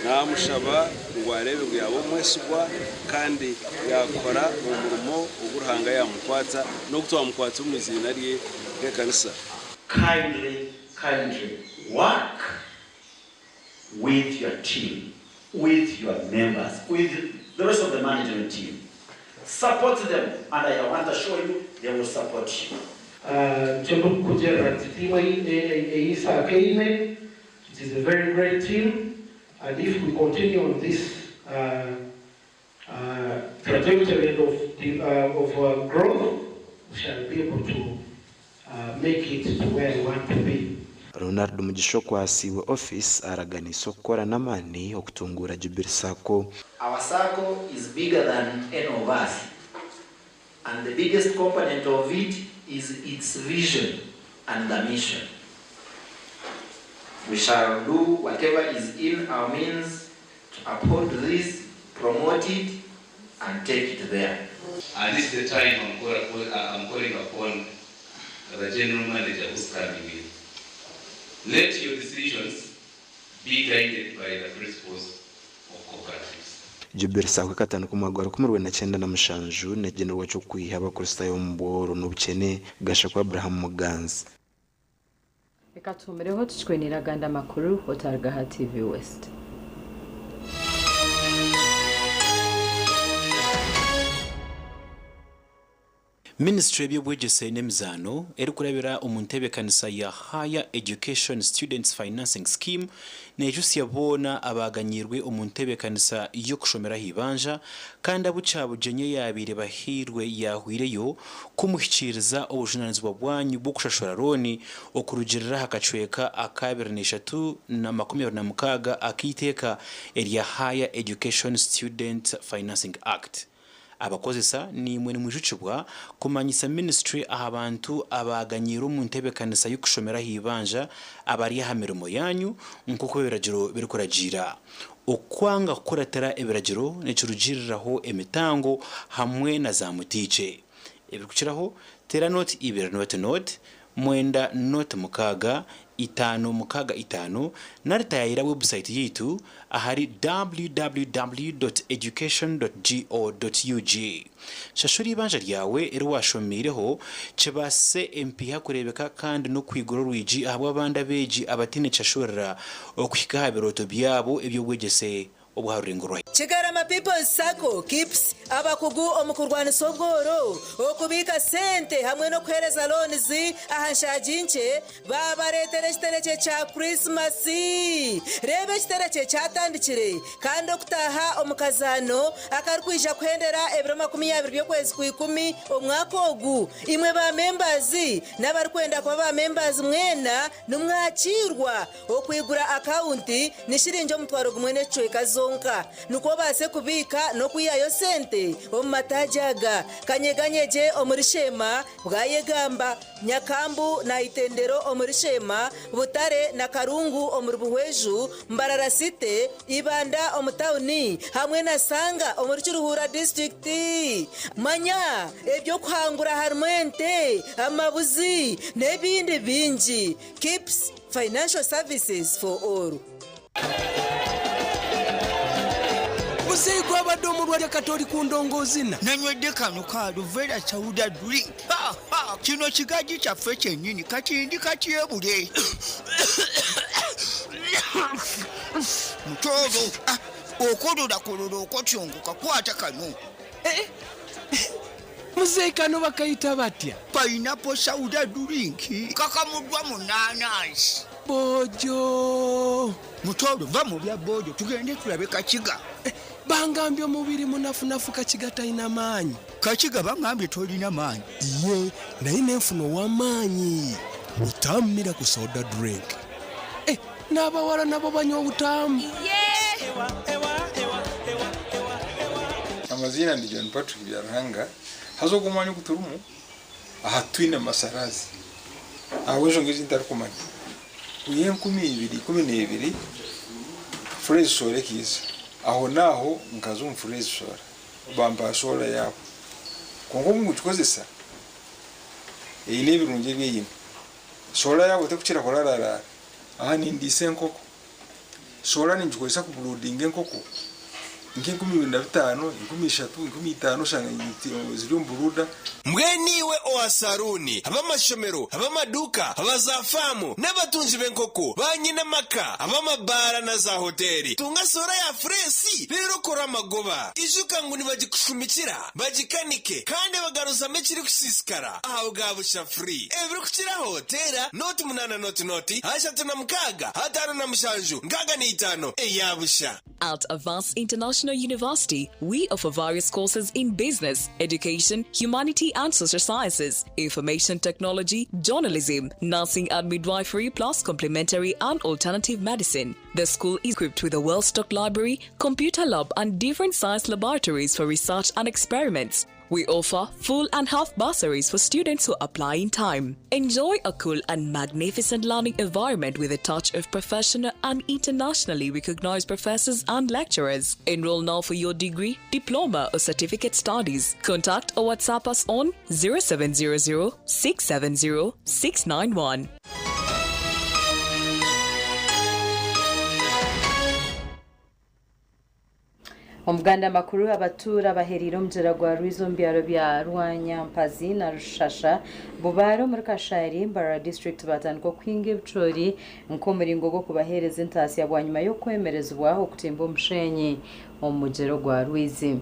Naamushaba ngu areebe ngu yaaba omwesigwa kandi yaakora omurimo ogu Ruhanga yaamukwatsa n'ogu twamukwatsa omu iziina rye nk'ekanisa. Kindly, kindly work with your team, with your members, with the rest of the management team. Support them, and I want to assure you, they will support you. Nikyo ndikukugirira nti tiimu ei SACCO eine, it is a very great team, and if we continue on this trajectory of growth, we shall be able to make it to where we want to be. Ronald Mugisha okwasiibwe ofiisi araganiise okukora n'amaani okutunguura Jubilee Sacco. Our SACCO is bigger than any of us, and the biggest component of it is its vision and the mission. We shall do whatever is in our means to uphold this, promote it, and take it there. And this is the time I'm calling upon the general manager who's coming in. Let your decisions be guided by the principles of cooperatives. Jubilee Sacco ekatandika omu mwaka gwa 1997 n'ekigyendererwa ky'okwiha Abakristaayo omu bworo n'obukyene. Gashakwa Abraham Muganzi. Reka tuhumireho tukikwenera agandi amakuru otaruga aha TV West. Minisiture y'eby'obwegyese n'emizaano erikurabira omu ntebeekanisa ya Higher Education Students Financing Scheme neejutsya boona abaaganyiirwe omu ntebeekanisa y'okushomera aha ibanja kandi abu Kyabugyenyi eyaabaire bahairwe yaahweireyo kumuhikiiriza obujunaanizibwa bwanyu bw'okushashura looni okurugiirira aha kacweka aka abiri n'eshatu na 26 ak'eiteeka erya Higher Education Student Financing Act. Abakozesa naimwe nimwijukibwa kumanyisa minisiture aha bantu abaaganyiirwe omu ntebeekanisa y'okushomera aha ibanja abari aha mirimo yaanyu nk'oku ebiragiro birikuragiira. Okwanga kukuratira ebiragiro nikirugiiriraho emitango hamwe na zaamutiikye. Ebirikukiraho, teera nooti ibiri nooti nooti, mwenda nooti mukaaga, 565 nari tayayira website yitu ahari www.education.go.ug. Shashura ibanja ryawe eri washomiireho kibaase empiiha kureebeka kandi n'okwigura orwigi ahabw'abandi abeegi abataine kishashurira okuhika aha birooto byabo eby'obwegyese obwa rurengo rwa Kigarama People's Sacco, KIPS, abakugu omu kurwanisa obworo, okubiika sente hamwe n'okuheereza loans aha nshaagi nkye baabareetera ekiterekye kya Kurisimasi. Reeba ekiterekye kyatandikire kandi okutaaha omu kazaano akarikwija kuhendera ebiro 20 by'okwezi kw'ikumi omwaka ogu. Imwe ba members n'abarikwenda kuba ba members mwena nimwakiirwa. Okwigura akawunti ni shiringi 1000 n'ekicweka zonka nikwo obaase kubiika n'okwihayo sente omu mataagi aga, Kanyeganyegye omuri Sheema, Bwayegamba, Nyakambu na Itendero omuri Sheema, Butare na Karungu omuri Buhweju, Mbarara City, Ibanda omu tauni hamwe na Sanga omuri Kiruhura disiturikiti. Manya eby'okuhangura harimu ente, amabuzi n'ebindi bingi. Kips Financial Services for All. Muzeeyi gwabadde omulwadde kati oli ku ndongoozina. Nanywedde kano ka Aluvera Sauda Drink. Ha, ha, kino kigaji kyaffe kyennyini kati ndi katyebule. Mutooro, ah, okololakololo okotyongoka kwata kano. Eh, eh, Muzeeyi kano bakayita batya? Pineapple Sauda Drink kakamuddwa mu naanansi. Bojo. Mutooro va mu bya bojo tugende tulabe Kakiga. Eh, bangambye omubiri munafunafu Kakiga talina maanyi. Kakiga bangambye tolina maanyi. Iye naye nenfuna ow'amaanyi. Butamu Miracle Soda Drink. Eh, n'abawala nabo banywa obutamu. Amaziina ndi John Patrick Byaruhanga haza ogu omwanya ogu turimu aha twine masarazi ahabw'enshonga ezi ntarikumanya kwiha 2012 Furezi Soora ekiiza aho naaho nkaza omu Furezi Soora bampa soora yaabo kwonka obu nkugikozesa eine ebirungi ebi eine soora yaabo terikukira kurararaara aha nindiisa enkoko Soora ningikozesa kuburuudinga enkoko nka 2005, 3000, 5000 oshanga ziri omu buruuda. Mbwenu iwe owa saruuni, ab'amashomero, ab'amaduuka, aba za faamu n'abatungi b'enkoko, ba nyine amaka, ab'amabaara na za hoteeri, tunga soora ya fureesi reero okore amagoba. Ijuka ngu nibagikushumikira, bagikanike kandi bagaruzamu ekirikusiisikara aha bwa busha free. Ebirikukiraho teera 08 00 36 57 65 eya busha. At Avance International University, we offer various courses in business, education, humanity and social sciences, information technology, journalism, nursing and midwifery, plus complementary and alternative medicine. The school is equipped with a well-stocked library, computer lab and different science laboratories for research and experiments. We offer full and half bursaries for students who apply in time. Enjoy a cool and magnificent learning environment with a touch of professional and internationally recognized professors and lecturers. Enroll now for your degree, diploma, or certificate studies. Contact or WhatsApp us on 0700 670 691. Omuganda makuru abatuura bahereire omugyera gwa Rwizi omu byaro bya Rwanyampazi na Rushasha Bubaare omuri Kashari Mbarara district batandika okuhinga ebicoori nk'omuringo gw'okubaheereza entaasya bwanyima y'okwemerezibwa okutimba omushenyi omu mugyera ogwa Rwizi.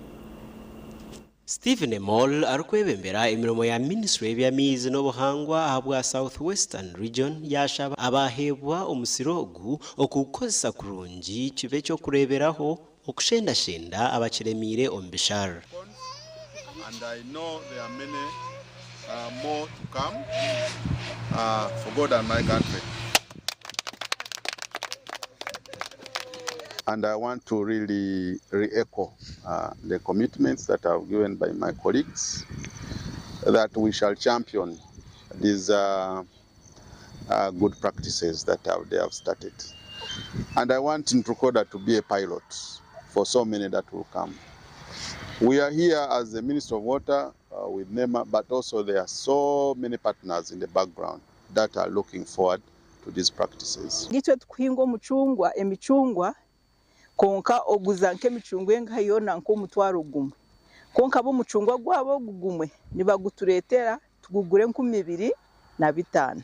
Stephen Emol arikwebembera emirimo ya minisitule y'eby'amaizi n'obuhangwa ahabwa South Western Region yaashaba abaheebwa omusiri ogu okugukozesa kurungi kibe eky'okureeberaho okushendashenda abakiremiire omu bishara. And I know there are many more to come for God and my country. And I want to really re-echo the commitments that I've given by my colleagues that we shall champion these good practices that they have started. And I want Ntrukoda to be a pilot for so many that will come. We are here as the Minister of Water with NEMA, but also there are so many partners in the background that are looking forward to these practices. Itwe tukuhinga omucungwa, emicungwa, kwonka oguza nk'emicungwa engahi yoona nk'omutwaro gumwe. Kwonka bo omucungwa gwabo ogu gumwe nibagutureetera tugugura 2500.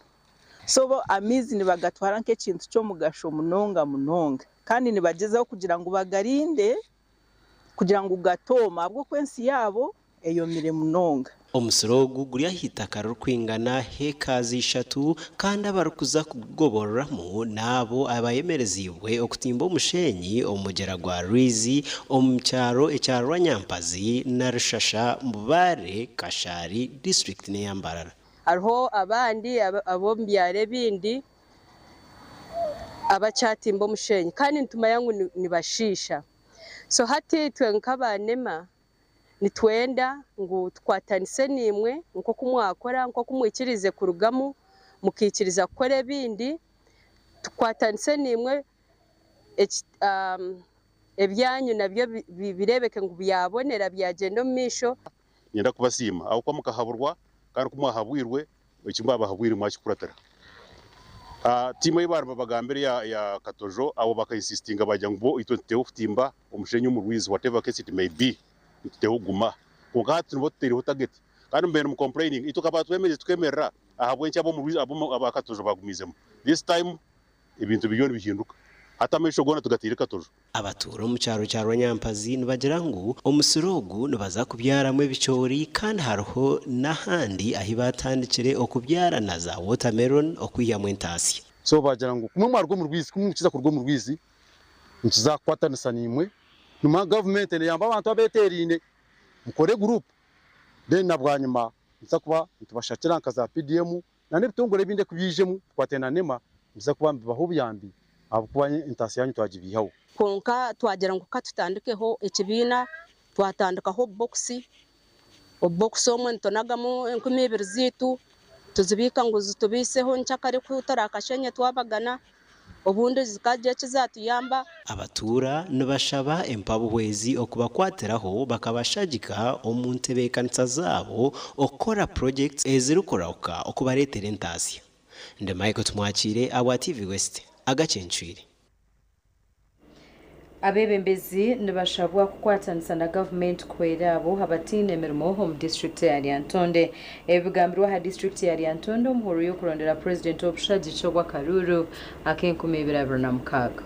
So bo amaizi nibagatwara nk'ekintu ky'omugasho munonga munonga kandi nibagyezaho kugira ngu bagarinde kugira ngu gatooma ahabw'okuba ensi yaabo eyomire munonga. Omusiri ogu guri ah'eitaka ririkwingana hekazi ishatu kandi abarikuza kugugobororamu n'abo abayemereziibwe okutimba omushenyi omu mugyera gwa Rwizi omu kyaro ekya Rwanyampazi na Rushasha, Mbale, Kashari disiturikiti n'eya Mbarara. Hariho abandi ab'omu byaro ebindi abakyatimba omushenyi kandi nitumanya ngu nibashiisha. So hati itwe nk'aba NEMA nitwenda ngu tukwatanise naimwe nk'oku mwakora, nk'oku mwikiriize kurugamu mukaikiriza kukora ebindi, tukwatanise naimwe ebyanyu nabyo bireebeke ngu byabonera byagyenda omu maisho. Niinyenda kubasiima ahabw'okuba mukahaburwa kandi ku mwahabwirwe eki mwabahabwire mwakikuratira. Tiimu ei baari babagambire eya Katojo abo bakainsisitinga baagira ngu bo itwe nituteeho kutimba omushenyi omu rwizi whatever case it may be nituteeho kuguma. Kwonka hati nibo tutaireho target kandi mubaire nimucomplaininga itwe tukaba twemereire tukemerera ahabw'enki ab'omu rwizi aba Katojo baagumiizemu. This time ebintu biriyo nibihinduka hati amaisho goona tugataire Katojo. Abatuura omu kyaro kya Rwanyampazi nibagira ngu omusiri ogu nibaza kubyaramu ebicoori kandi hariho n'ahandi ahi baatandikire okubyara na za watermelon okwihamu entaasya. So baagira ngu kumwe mwaruga omu rwizi, kumwe mukiza kuruga omu rwizi, nikiza kukwatanisa naimwe, nimwo gavumenti neyamba abantu abeteeraine, mukore guruupu then na bwanyima nituza kuba nitubashakira nka za PDM na n'ebitongore ebindi ku byaijemu bikwataine na NEMA nibiza kuba nibibaha obuyambi ahabw'okuba entaasya yaanyu twagibiihaho. Kwonka twagira ngu ka tutandikeho ekibiina, twatandikaho obubokisi. Obubokisi omwe nitunagamu 2000 zaitu, tuzibiika ngu zitubaiseho nkyakare ku turakashenye twabagana, obundi zikagira eki zatuyamba. Abatuura nibashaba empabuhwezi okubakwatiraho bakabashagika omu ntebeekanisa zaabo okukora projects ezirikurahuka okubareetera entaasya. Ndi Michael Tumwakiire ahabwa TV West, Agacencwire. Abeebembezi nibashabwa kukwatanisa na gavumenti kuhwera abo abataine mirimo omu disiturikiti ya Lyantonde. Ebi bigambirwe aha disiturikiti ya Lyantonde omu hururu y'okurondera Purezidenti w'obushagiki obw'akaruuru ak'enkumi ibiri abiri na mukaaga.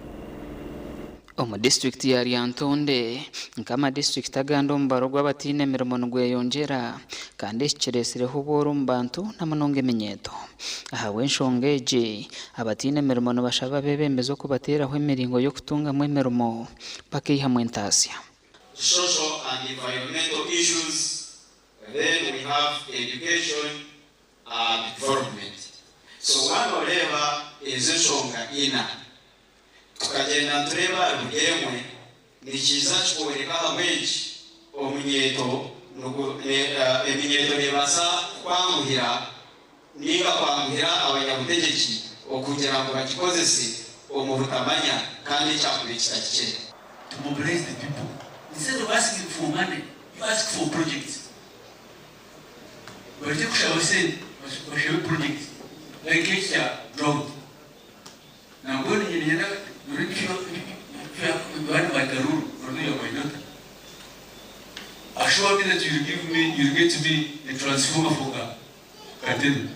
Omu disiturikiti ya Lyantonde, nk'amadisiturikiti agandi omubaro gw'abataine mirimo nigweyongyera kandi eki kiretsireho obworo omu bantu na munonga eminyeeto. Ahabw'enshonga egi, abataine mirimo nibashaba abeebembezi okubateeraho emiringo y'okutungamu emirimo bakaihamu entaasya. Social and environmental issues, then we have education and development. So waaba noreeba ezo enshonga ina, tukagyenda nitureeba ahari buri emwe, nikiija kikworeka ahabw'enki omunyeeto eminyeeto neebaasa kukwanguhira ninga kwanguhira abanyabutegyeki okugira ngu bagikozese omu butamanya kandi ekyakubaire kitahikire. To mobilize the people instead of asking for money you ask for projects barekye kushaba sente bashabe projects like ekya drought nambwenu nyine nyenda my daughter assure me that you will give me you will get me a transformer for Katebe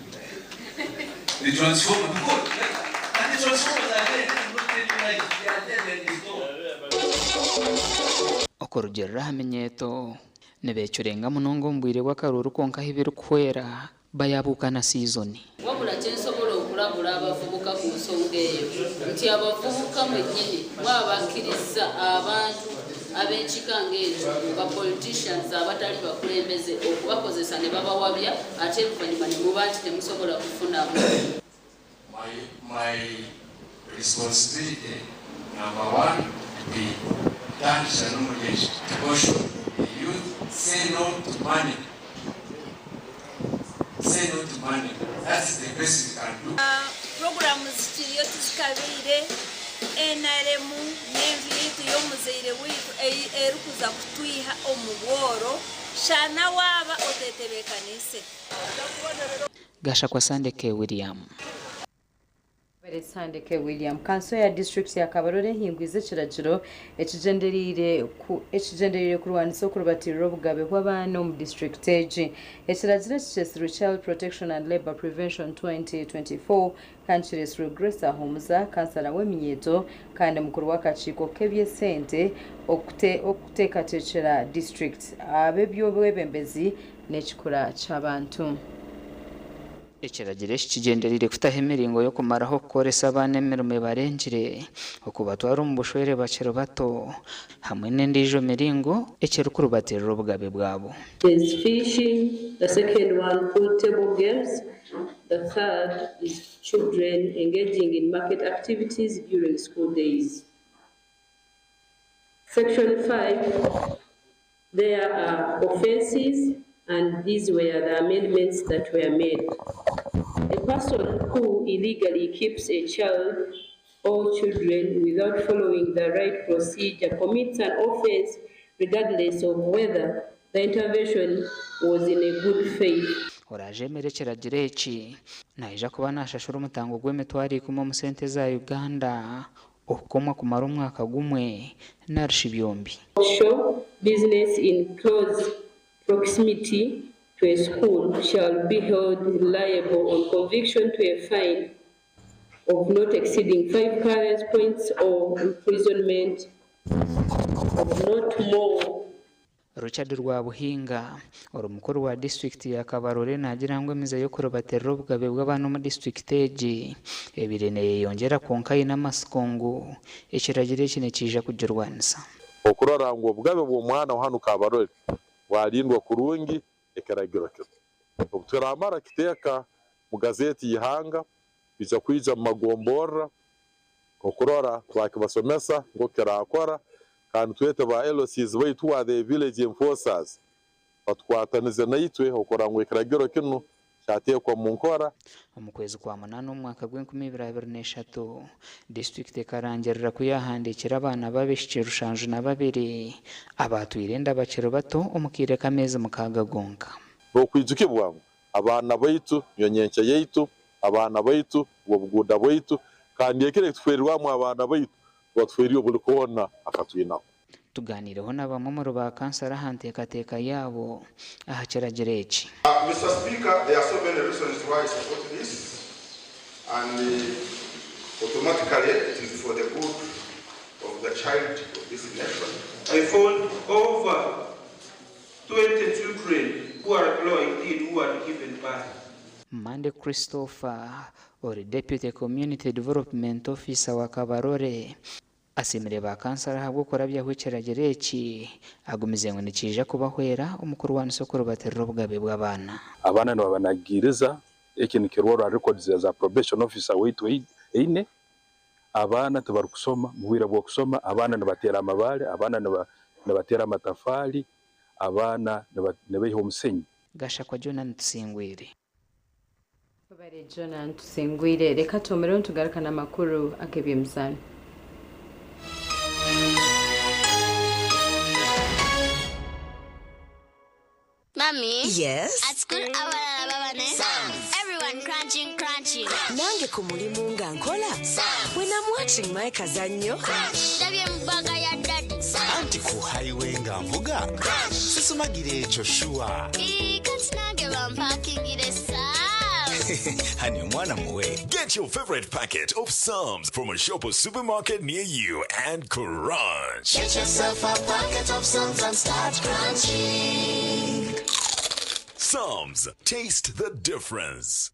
the transformer because and the transformers are there let me not tell you lies they are there they are installed. Okurugiirira aha minyeeto, nibeecurenga munonga omu bwire bw'akaruuru kwonka ahu birikuhwera bayabuuka na siizoni. Wabula kyensobola okulabula abavubuka ku nsonga eyo nti abavubuka mwennyini mwaba bakkirizza abantu ab'ekika ng'ekyo, ba politicians abatali bakulembeze, okubakozesa ne babawabya ate oluvannyuma ne muba nti temusobola kufunamu. My responsibility, number one, to be Tandisha n'Omugenzi, to caution the youth, say no to money. Say no to money. That's the best we can do. Puroguramu zikiriyo tizikabaire. NRM n'enju yaitu y'omuzaire waitu erikuza kutwiha omu bworo shana waaba otetebeekaniise. Gashakwa Sandeke William. Sandeke William kanso ya district ya Kabarole ehingwize ekiragiro ekigyendereire ku ekigyendereire kurwanisa okurubatirira obugabe bw'abaana omu district egi. Ekiragiro eki kyetsirwe Child Protection and Labour Prevention 2024 kandi kireetsirwe Grace Ahumuza, kansara w'eminyeeto kandi mukuru w'akakiiko k'eby'esente okute okuteekateekyera district ab'eby'obwebembezi n'ekikura ky'abantu. Ekiragiro eki kigyendereire kutaho emiringo y'okumaraho okukoresa abaana emirimo ebarengire, okubatwara omu bushwere bakiri bato hamwe n'endiijo miringo ekirikurubatirira obugabe bwabo. There's fishing, the second one pool table games, the third is children engaging in market activities during school days. Section 5, there are offences, and these were the amendments that were made. A person who illegally keeps a child or children without following the right procedure commits an offense regardless of whether the intervention was in a good faith. Orajeemera ekiragiro eki naija kuba naashashura omutango gw'emitwaro ikumi omu sente za Uganda, okukomwa kumara omwaka gumwe narishi byombi. Shop business in close proximity to a school shall be held liable on conviction to a fine of not exceeding 5 carriers points or imprisonment of not more. Richard Rwabuhinga, ori mukuru wa disiturikiti ya Kabarole naagira ngu emize y'okurubatirira obugabe bw'abaana omu disiturikiti egi ebaire neyeyongyera kwonka aine amatsiko ngu ekiragiro eki nikiija kugirwanisa. Okurora ngu obugabe bw'omwana wa hanu Kabarole bwarindwa kurungi ekiragiro kinu. Obu turamara kiteeka mu gazeti y'ihanga, twija kwija mu magomborra okurora twakibasomesa nk'oku kirakora, kandi twete ba LCs baitu who are the village enforcers batukwatanize naitwe okurora ngu ekiragiro kinu kyateekwa mu nkora. Omu kwezi kwa munaana omu mwaka gw'enkumi ibiri abiri n'eshatu, disiturikiti ekarangirira ku yaahandiikire abaana b'abaishiki 72 abaatwire enda bakiri bato omu kaire k'ameezi 6 gonka. N'okwijukibwa ngu abaana baitu niyo nyenkya yaitu, abaana baitu nibwo buguuda bwaitu, kandi ekiro eki tufeerwamu abaana baitu, tuba tufeeriire buli koona akatwinaho. Tugaaniireho na bamwe omuri ba kansara aha nteekateeka yaabo aha kiragiro eki. Mister Speaker, there are so many reasons why I support this, and automatically it is for the good of the child of this nation. I found over 20 children who are below 18 who are given birth. Mande Christopher, ori Deputy Community Development Officer wa Kabarole, asiimire ba kansara ahabw'okurabyaho ekiragiro eki, agumize ngu nikiija kubahwera omu kurwanisa okurubatirira obugabe bw'abaana. Abaana nibabanagiiriza, eki nikirorwa records za probation officer waitu eine. Abaana tibarikusoma, mu bwire bw'okusoma abaana nibateera amabaare, abaana nibateera amatafaari, abaana nibaiha omusenyi. Gashakwa Jonah Tusingwire. Webare Jonah Tusingwire. Reka tuhomereho nitugaruka n'amakuru ag'eby'emizaano. Mommy? Yes? At school, abalala baba ne everyone crunching, crunching. Nange ku mulimu nga nkola. When I'm watching my kazannyo. Ndabye mu bag ya daddy. Anti ku highway nga nvuga. Sisumagira ekyo sure. Ii, kati nange bampakingire Psalms. Honey, omwana muwe. Get your favorite packet of Psalms from a shop or supermarket near you and crunch. Get yourself a packet of Psalms and start crunching. Psalms, taste the difference.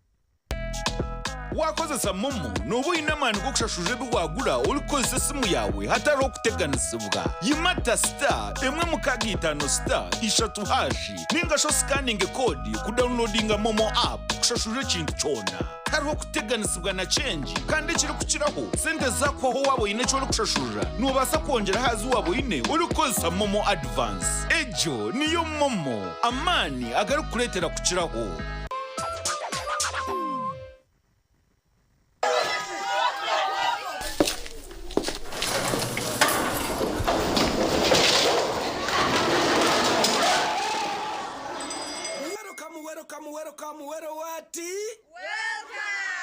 Wakozesa MoMo noba oine amaani g'okushashurira ebi wagura orikukozesa esimu yaawe hatariho kuteganisibwa. Yimata star emwe mukaaga itaano star ishatu hash ninga shi osikaninge koodi kudawunilodinga MoMo app kushashurira ekintu kyona. Hariho kuteganisibwa na cengi, kandi ekirikukiraho sente zakuhwaho waaba oine eki orikushashurira, noobaasa kwongyera aha zi waaba oine orikukozesa MoMo Advance. Egyo niyo MoMo, amaani agarikukureetera kukiraho. Welcome, welcome, welcome, welcome, wati?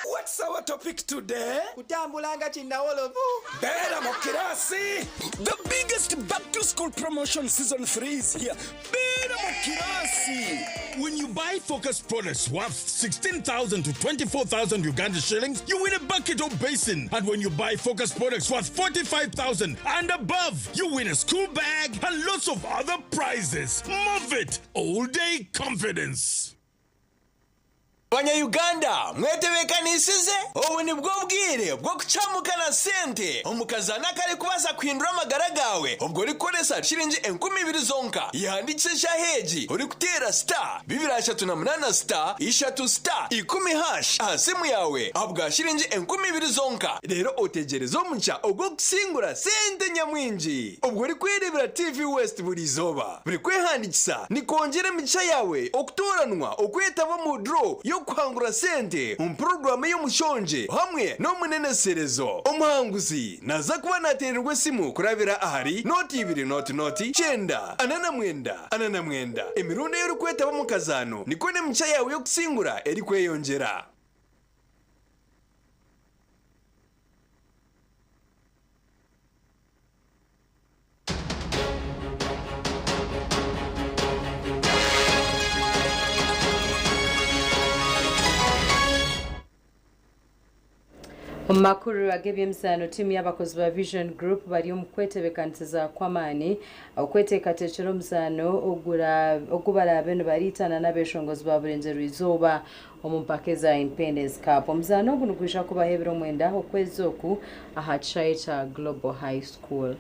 What's our topic? speak today? Kutambula nga kinnawolovu. Beera mu kirasi. The biggest back to school promotion season 3 is here. Beera mu kirasi. When you buy Focus products worth 16,000 to 24,000 Uganda shillings, you win a bucket or basin. And when you buy Focus products worth 45,000 and above, you win a school bag and lots of other prizes. Move it! All day confidence. Banyayuganda mwetebekanisize obu nibwo bwire bwo kucamuka na sente omukazana kari kubaasa kuhindura amagara gawe ubwo orikukoresa shiringi 2000 zonka yandikisha heji orikuteera star 238 star 3 star 10 hash aha simu yawe ahabwa shiringi 2000 zonka rero otegereze omuca ogw'okusingura sente nyamwingi ubwo orikwerebera TV West buri izooba buri kwehandikisa nikwongyera emigisha yawe okutoranwa okwetaba omu draw yo kuhangura sente omu puroguramu y'omushonje hamwe n'omuneneserezo omuhanguzi naza kuba natererwa esimu kurabira ahari noti 2 noti noti 9 49 49 emirundi ey'orikwetaba omu kazaano niko n'emigisha yawe y'okusingura erikweyongyera. Omu makuru ag'ebyemizaano tiimu y'abakozi ba Vision Group bari omu kwetebekanisiza kw'amaani okweteekateekera omuzaano ogubaraabe nibariitana n'abeshongozi ba Burengyerwa izooba omu mpaka eza Independence Cup. Omuzaano ogu nigwija kubaho ebiro 9 okwezi oku aha kishaayi kya Global High School.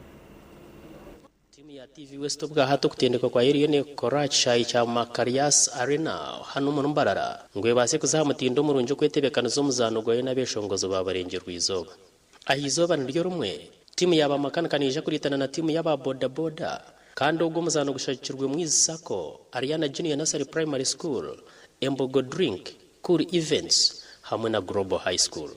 Timu ya TV West obwahati okutendekwa kwa eriyo nekukora aha kishaayi kya Makarias Arena hanu omuri Mbarara ngu ebaase kuza aha mutindo omurungi okwetebekaniza omuzaano gwayo n'abeshongozi ba Burengyerwa izooba. Aha izooba niryo rimwe timu ya bamakanika neija kuriitana na timu y'aba bodaboda kandi ogwo omuzaano gushagikirwe Mwizi Sacco, Ariana Junior Nursery Primary School, Embogo Drink, Cool Events hamwe na Global High School.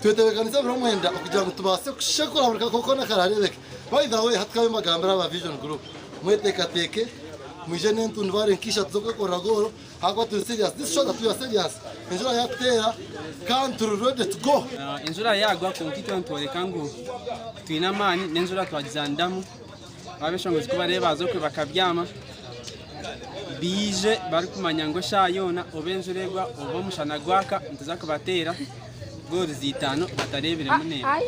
Twetebekanisa ebiro 9 okugira ngu tubaase kushekura buri kakooko nakararebeka. By the way, hati mbagambira aba Vision Group mweteekateeke mwije n'entundubare nk'ishatu z'okwekorera gooro ahakuba turi serious. This show that we are serious. Enjura yakuteera kandi turi ready to go. Enjura yagwa konka itwe nitworeka ngu twine amaani n'enjura twagizandamu abeshongozi kubareeba okwe bakabyama biije barikumanya ngu eshaaha yoona oba enjura egwa oba omushana gwaka nituza kubateera goori 5 batareebiremu n'emwe.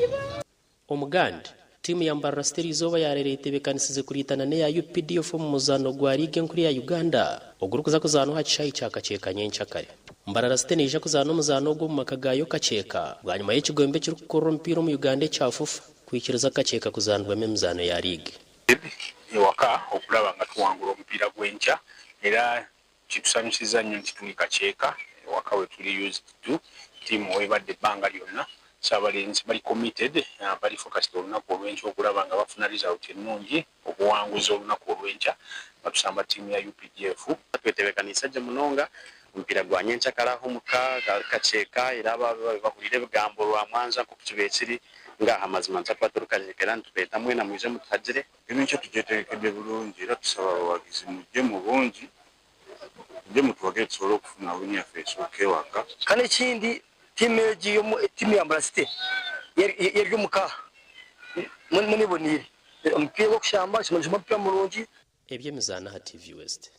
Omuganda timu ya Mbarara City izooba yarera etebekanisize kuriitana n'eya UPDF omu muzaano gwa liigi enkuru ya Uganda ogurikuza kuzaanwa aha kishaayi kya Kakyeka nyenkyakare. Mbarara City neija kuzaana omuzaano ogwo omu maka gaayo Kakyeka bwanyuma y'ekigombe ekirikukurura omupiira omu Uganda ekya FUFA kwikiriza Kakyeka kuzaanibwamu emizaano ya liigi. Ewaka okulaba nga tuwangula omupiira gw'enkya era kitusanyusiza nnyo nti tuli Kakyeka ewaka we tuli used to tiimu webadde ebbanga lyonna. So abalenzi bali committed, bali focused olunaku olw'enkya okulaba nga bafuna result ennungi obuwanguzi olunaku olw'enkya nga tusamba ttiimu ya UPDF. Twetebekanisa gye munonga omupiira gwa nyenkyakara omuka Kakyeka era bahurire ebigambo rwa mwanja nk'oku kibeekiri ngaha amazima nituba turi Kakyeka era nitubeeta mwena mwije mutuhagire. Ebintu tugyetegekedde bulungi era tusaba abawagizi mujje mu bungi mujje mutuwagire tusobole okufuna wini yaffe esooka ewaka. Kandi ekindi timu egi timu ya Mbarara City eri omuka muniboniire omupiira gw'okushamba omupiira murungi. Ebyemizaano aha TV West.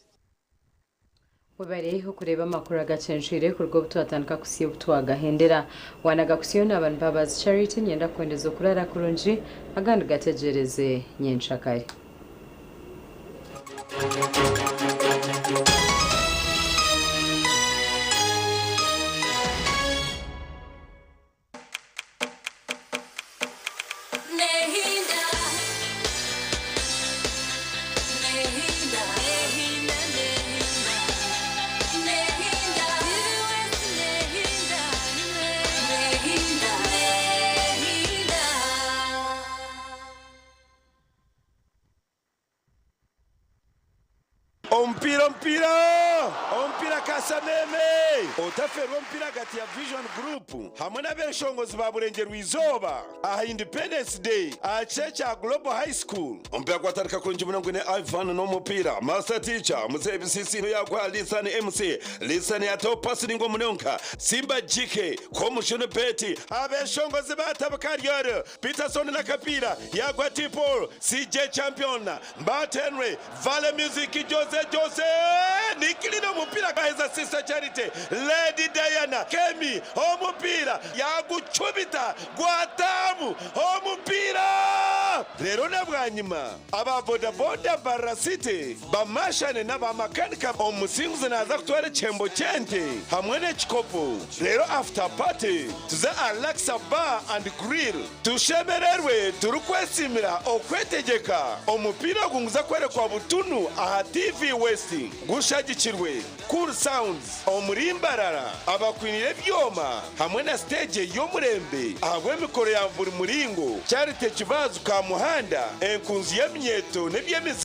Webare okureeba amakuru agakyenjwire kuruga obu twatandika kusiya obu twagahendera wanaga kusiyo n'abantu Mbabazi Charity nyenda kukwendeza okurara kurungi agandi gategyereze nyenkyakare. Omupiira omupiira omupiira kasameme otaferwa omupiira agati ya Vision Group hamwe n'abeshongozi ba Burengyerwa Izooba aha Independence Day aha kishaayi kya Global High School. Omupiira gwatandika kurungi munonga gwine Ivan n'omupiira Master Teacher Muzeeyi Bisisiino yaguha Lisan MC Lisan yataho pasi ningwa munonga Simba GK Komushunu Betty abeshongozi batabuka Ryoro Peterson n'akapiira yagwa T Paul CJ Champion Mbat Henry Vale Music Jose Jose Nikilina omupiira gaheza Sister Charity Lady Diana Kemi omupiira yagucubita gwatamu omupiira rero na bwanyima aba bodaboda Mbarara City bamashane n'abamakanika omusinguzi naza kutwara ekihembo ky'ente hamwe n'ekikopo rero after party tuze Alexa Bar and Grill tushemererwe turikwesimira okwetegeka omupiira ogu nguza kwerekwa butunu aha TV West gushagikirwe Cool Sounds omuri Mbarara abakwinire ebyoma hamwe na stage y'omurembe ahabw'emikoro ya buri muringo Charity Kibazu Kamuhanda enkunzi y'eminyeto n'eby'emizaano.